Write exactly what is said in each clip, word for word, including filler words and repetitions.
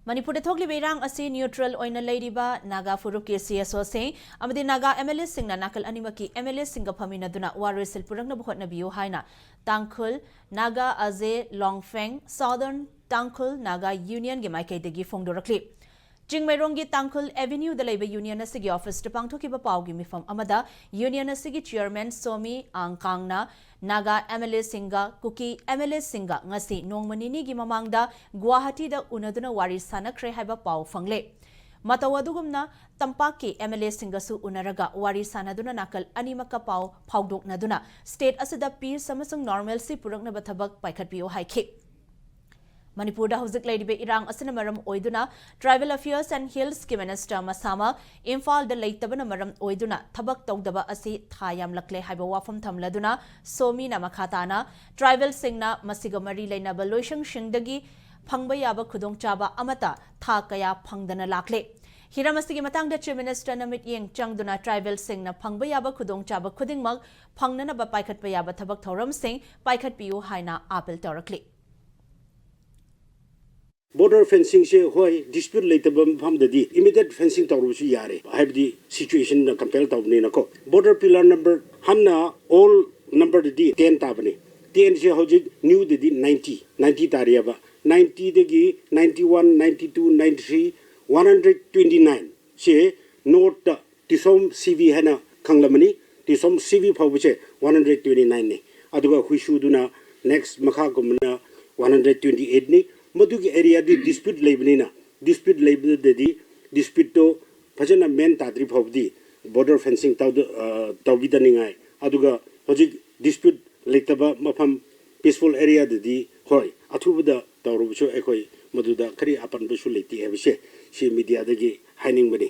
ꯃꯅꯤꯄꯨꯔꯗ ꯊꯣꯛꯂꯤꯕ ꯏꯔꯥꯡ ꯑꯁꯤ ꯅ꯭ꯌꯨꯇ꯭ꯔꯦꯜ ꯑꯣꯏꯅ ꯂꯩꯔꯤꯕ ꯅꯥꯒꯥ ꯐꯨꯔꯨꯞꯀꯤ ꯁꯤ ꯑꯦꯁ ꯑꯣꯁꯤꯡ ꯑꯃꯗꯤ ꯅꯥꯒꯥ ꯑꯦꯝ ꯑꯦꯜ ꯑꯦꯁꯤꯡꯅ ꯅꯥꯀꯜ ꯑꯅꯤꯃꯛꯀꯤ ꯑꯦꯝ ꯑꯦꯜ ꯑꯦꯁꯤꯡꯒ ꯐꯝꯃꯤꯟꯅꯗꯨꯅ ꯋꯥꯔꯣꯏꯁꯤꯜ ꯄꯨꯔꯛꯅꯕ ꯍꯣꯠꯅꯕꯤꯌꯨ ꯍꯥꯏꯅ ꯇꯥꯡꯈꯨꯜ ꯅꯥꯒꯥ ꯑꯖꯦ ꯂꯣꯡꯐꯦꯡ ꯁꯥꯎꯗꯔꯟ ꯇꯥꯡꯈꯨꯜ ꯅꯥꯒꯥ ꯌꯨꯅꯤꯌꯟꯒꯤ ꯃꯥꯏꯀꯩꯗꯒꯤ ꯐꯣꯡꯗꯣꯔꯛꯂꯤ꯫ ꯆꯤꯡꯃꯩꯔꯣꯡꯒꯤ ꯇꯥꯡꯈꯨꯜ ꯑꯦꯚꯦꯅ꯭ꯌꯨꯗ ꯂꯩꯕ ꯌꯨꯅꯤꯌꯟ ꯑꯁꯤꯒꯤ ꯑꯣꯐꯤꯁꯇ ꯄꯥꯡꯊꯣꯛꯈꯤꯕ ꯄꯥꯎꯒꯤ ꯃꯤꯐꯝ ꯑꯃꯗ ꯌꯨꯅꯤꯌꯟ ꯑꯁꯤꯒꯤ chairman Somi ꯑꯥꯡꯀꯥꯡꯅ Naga M L ꯑꯦꯁꯤꯡꯒ ꯀꯨꯀꯤ ꯑꯦꯝ ꯑꯦꯜ ꯑꯦꯁꯤꯡꯒ ꯉꯁꯤ ꯅꯣꯡꯃ ꯅꯤꯅꯤꯒꯤ ꯃꯃꯥꯡꯗ ꯒꯨꯋꯥꯍꯥꯇꯤꯗ ꯎꯅꯗꯨꯅ ꯋꯥꯔꯤ ꯁꯥꯟꯅꯈ꯭ꯔꯦ ꯍꯥꯏꯕ ꯄꯥꯎ ꯐꯪꯂꯦ꯫ ꯃꯇꯧ ꯑꯗꯨꯒꯨꯝꯅ ꯇꯝꯄꯥꯛꯀꯤ ꯑꯦꯝ ꯑꯦꯜ ꯑꯦꯁꯤꯡꯒꯁꯨ ꯎꯅꯔꯒ ꯋꯥꯔꯤ ꯁꯥꯟꯅꯗꯨꯅ ꯅꯥꯀꯜ ꯑꯅꯤꯃꯛꯀ ꯄꯥꯎ ꯐꯥꯎꯗꯣꯛꯅꯗꯨꯅ ꯁ꯭ꯇꯦꯠ ꯑꯁꯤꯗ ꯄꯤꯁ ꯑꯃꯁꯨꯡ ꯅꯣꯔꯃꯦꯜꯁꯤ ꯄꯨꯔꯛꯅꯕ ꯊꯕꯛ ꯄꯥꯏꯈꯠꯄꯤꯌꯨ ꯍꯥꯏꯈꯤ꯫ ꯃꯅꯤꯄꯨꯔꯗ ꯍꯧꯖꯤꯛ ꯂꯩꯔꯤꯕ ꯏꯔꯥꯡ ꯑꯁꯤꯅ ꯃꯔꯝ ꯑꯣꯏꯗꯨꯅ ꯇ꯭ꯔꯥꯏꯕꯦꯜ ꯑꯐꯤꯌꯔꯁ ꯑꯦꯟ ꯍꯤꯜꯁꯀꯤ ꯃꯤꯅꯤꯁꯇꯔ ꯃꯁꯥꯃꯛ ꯏꯝꯐꯥꯜꯗ ꯂꯩꯇꯕꯅ ꯃꯔꯝ ꯑꯣꯏꯗꯨꯅ ꯊꯕꯛ ꯇꯧꯗꯕ ꯑꯁꯤ ꯊꯥ ꯌꯥꯝꯂꯛꯂꯦ ꯍꯥꯏꯕ ꯋꯥꯐꯝ ꯊꯝꯂꯗꯨꯅ ꯁꯣꯃꯤꯅ ꯃꯈꯥ ꯇꯥꯅ ꯇ꯭ꯔꯥꯏꯕꯦꯜꯁꯤꯡꯅ ꯃꯁꯤꯒ ꯃꯔꯤ ꯂꯩꯅꯕ ꯂꯣꯏꯁꯪꯁꯤꯡꯗꯒꯤ ꯐꯪꯕ ꯌꯥꯕ ꯈꯨꯗꯣꯡꯆꯥꯕ ꯑꯃꯠꯇ ꯊꯥ ꯀꯌꯥ ꯐꯪꯗꯅ ꯂꯥꯛꯂꯦ꯫ ꯍꯤꯔꯝ ꯑꯁꯤꯒꯤ ꯃꯇꯥꯡꯗ ꯆꯤꯐ ꯃꯤꯅꯤꯁꯇꯔꯅ ꯃꯤꯠꯌꯦꯡ ꯆꯪꯗꯨꯅ ꯇ꯭ꯔꯥꯏꯕꯦꯜꯁꯤꯡꯅ ꯐꯪꯕ ꯌꯥꯕ ꯈꯨꯗꯣꯡꯆꯥꯕ ꯈꯨꯗꯤꯡꯃꯛ ꯐꯪꯅꯅꯕ ꯄꯥꯏꯈꯠꯄ ꯌꯥꯕ ꯊꯕꯛ ꯊꯧꯔꯝꯁꯤꯡ ꯄꯥꯏꯈꯠꯄꯤꯌꯨ ꯍꯥꯏꯅ ꯑꯥꯄꯤꯜ ꯇꯧꯔꯛꯂꯤ꯫ ꯕꯣꯔꯗꯔ ꯐꯦꯟꯁꯤꯡꯁꯦ ꯍꯣꯏ, ꯗꯤꯁꯄ꯭ꯌꯨꯠ ꯂꯩꯇꯕ ꯃꯐꯝꯗꯗꯤ ꯏꯃꯤꯗꯤꯌꯦꯠ ꯐꯦꯟꯁꯤꯡ ꯇꯧꯔꯕꯁꯨ ꯌꯥꯔꯦ, ꯍꯥꯏꯕꯗꯤ ꯁꯤꯆꯨꯋꯦꯁꯟꯅ ꯀꯝꯄꯦꯜ ꯇꯧꯕꯅꯤꯅꯀꯣ꯫ ꯕꯣꯔꯗꯔ ꯄꯤꯂꯔ ꯅꯝꯕꯔ ꯍꯥꯟꯅ ꯑꯣꯜ ꯅꯝꯕꯔꯗꯗꯤ ꯇꯦꯟ ꯇꯥꯕꯅꯤ, ꯇꯦꯟꯁꯦ ꯍꯧꯖꯤꯛ ꯅ꯭ꯌꯨꯗꯗꯤ ꯅꯥꯏꯟꯇꯤ, ꯅꯥꯏꯟꯇꯤ ꯇꯥꯔꯤꯑꯕ꯫ ꯅꯥꯏꯟꯇꯤꯗꯒꯤ ninety one, ninety two, ninety three, one hundred twenty ꯅꯥꯏꯟꯁꯦ ꯅꯣꯔꯠꯇ ꯇꯤꯁꯣꯝ ꯁꯤ ꯚꯤ ꯍꯥꯏꯅ ꯈꯪꯂꯝꯃꯅꯤ꯫ ꯇꯤꯁꯣꯝ ꯁꯤ ꯚꯤ ꯐꯥꯎꯕꯁꯦ ꯋꯥꯟ ꯍꯟꯗ꯭ꯔꯦꯠ ꯇ꯭ꯋꯦꯟꯇꯤ ꯅꯥꯏꯟꯅꯤ꯫ ꯑꯗꯨꯒ ꯍꯨꯏꯁꯨꯗꯨꯅ ꯅꯦꯛꯁ ꯃꯈꯥꯒꯨꯝꯕꯅ ꯋꯥꯟ ꯍꯟꯗ꯭ꯔꯦꯠ ꯇ꯭ꯋꯦꯟꯇꯤ ꯑꯩꯠꯅꯤ꯫ ꯃꯗꯨꯒꯤ ꯑꯦꯔꯤꯌꯥꯗꯤ ꯗꯤꯁꯄ꯭ꯌꯨꯠ ꯂꯩꯕꯅꯤꯅ, ꯗꯤꯁꯄ꯭ꯌꯨꯠ ꯂꯩꯕꯗꯗꯤ ꯗꯤꯁꯄ꯭ꯌꯨꯠꯇꯣ ꯐꯖꯅ ꯃꯦꯟ ꯇꯥꯗ꯭ꯔꯤ ꯐꯥꯎꯕꯗꯤ ꯕꯣꯔꯗꯔ ꯐꯦꯟꯁꯤꯡ ꯇꯧꯕꯤꯗꯅꯤꯡꯉꯥꯏ꯫ ꯑꯗꯨꯒ ꯍꯧꯖꯤꯛ ꯗꯤꯁꯄ꯭ꯌꯨꯠ ꯂꯩꯇꯕ ꯃꯐꯝ, ꯄꯤꯁꯐꯨꯜ ꯑꯦꯔꯤꯌꯥꯗꯗꯤ ꯍꯣꯏ, ꯑꯊꯨꯕꯗ ꯇꯧꯔꯕꯁꯨ ꯑꯩꯈꯣꯏ ꯃꯗꯨꯗ ꯀꯔꯤ ꯑꯄꯟꯕꯁꯨ ꯂꯩꯇꯦ ꯍꯥꯏꯕꯁꯦ ꯁꯤ ꯃꯤꯗꯤꯌꯥꯗꯒꯤ ꯍꯥꯏꯅꯤꯡꯕꯅꯤ꯫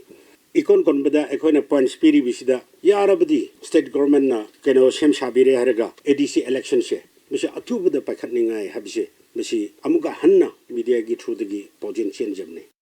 ꯏꯀꯣꯟ ꯀꯣꯟꯕꯗ ꯑꯩꯈꯣꯏꯅ ꯄꯣꯏꯟꯠꯁ ꯄꯤꯔꯤꯕꯁꯤꯗ, ꯌꯥꯔꯕꯗꯤ ꯁ꯭ꯇꯦꯠ ꯒꯣꯔꯃꯦꯟꯠꯅ ꯀꯩꯅꯣ ꯁꯦꯝ ꯁꯥꯕꯤꯔꯦ ꯍꯥꯏꯔꯒ ꯑꯦ ꯗꯤ ꯁꯤ ꯏꯂꯦꯛꯁꯟꯁꯦ ꯃꯁꯤ ꯑꯊꯨꯕꯗ ꯄꯥꯏꯈꯠꯅꯤꯡꯉꯥꯏ ꯍꯥꯏꯕꯁꯦ ꯃꯁꯤ ꯑꯃꯨꯛꯀ ꯍꯟꯅ ꯃꯤꯗꯤꯌꯥꯒꯤ ꯊ꯭ꯔꯨꯗꯒꯤ ꯄꯥꯎꯖꯦꯜ ꯆꯦꯟꯖꯕꯅꯤ꯫